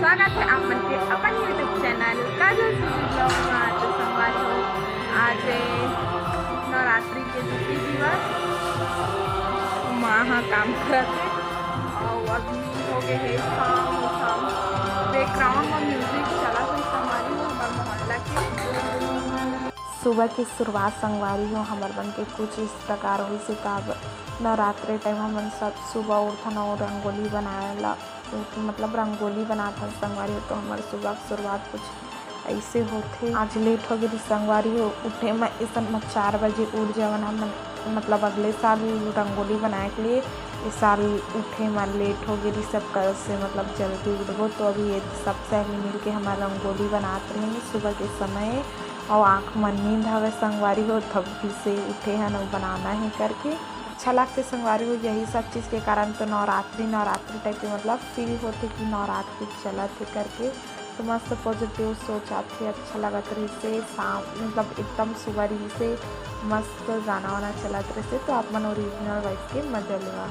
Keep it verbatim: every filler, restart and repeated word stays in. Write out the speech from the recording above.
स्वागत है आप मन के अपन YouTube चैनल काजल सुजी ब्लॉग में। तो संगवारी हो, आज है नवरात्रि के दूसरी दिवस, माँ हा काम करत है और अभी हो गए है शाम। शाम बैकग्राउंड में म्यूजिक चला हुई संगवारी हो, हमारे मोहल्ला के। सुबह की शुरुआत संगवारी हो हमर मन के कुछ इस प्रकार होइस हे। का अब नवरात्रे टाइम हमन सब सुबह उठथन और रंगोली बनाए ला, मतलब रंगोली बनाथन संगवारी हो, तो हमर सुबह के शुरुआत कुछ ऐसे होथे। आज लेट हो गई संगवारी हो उठे में, इसन में चार बजे उठ जावन हमन, मतलब अगले साल रंगोली बनाए के लिए। इस साल उठे में लेट हो गई सब कल से, मतलब जल्दी उठबो। तो अभी ये सब सहेली मिल के हमार रंगोली बनात रहे सुबह के समय, और आँख मन नींद हवे संगवारी हो, तब भी से उठे हन और बनाना है करके। अच्छा लगते संगवारी हो यही सब चीज़ के कारण। तो नवरात्रि नवरात्रि टाइप के मतलब फील होते कि नवरात्रि चलत है करके। तो मस्त पॉजिटिव सोच आथे, अच्छा लगत रहिसे। शाम मतलब एकदम सुबह रहिसे, मस्त गाना वाना चलत रहिसे। तो आप मन ओरिजिनल वाइब के मजा लेवा।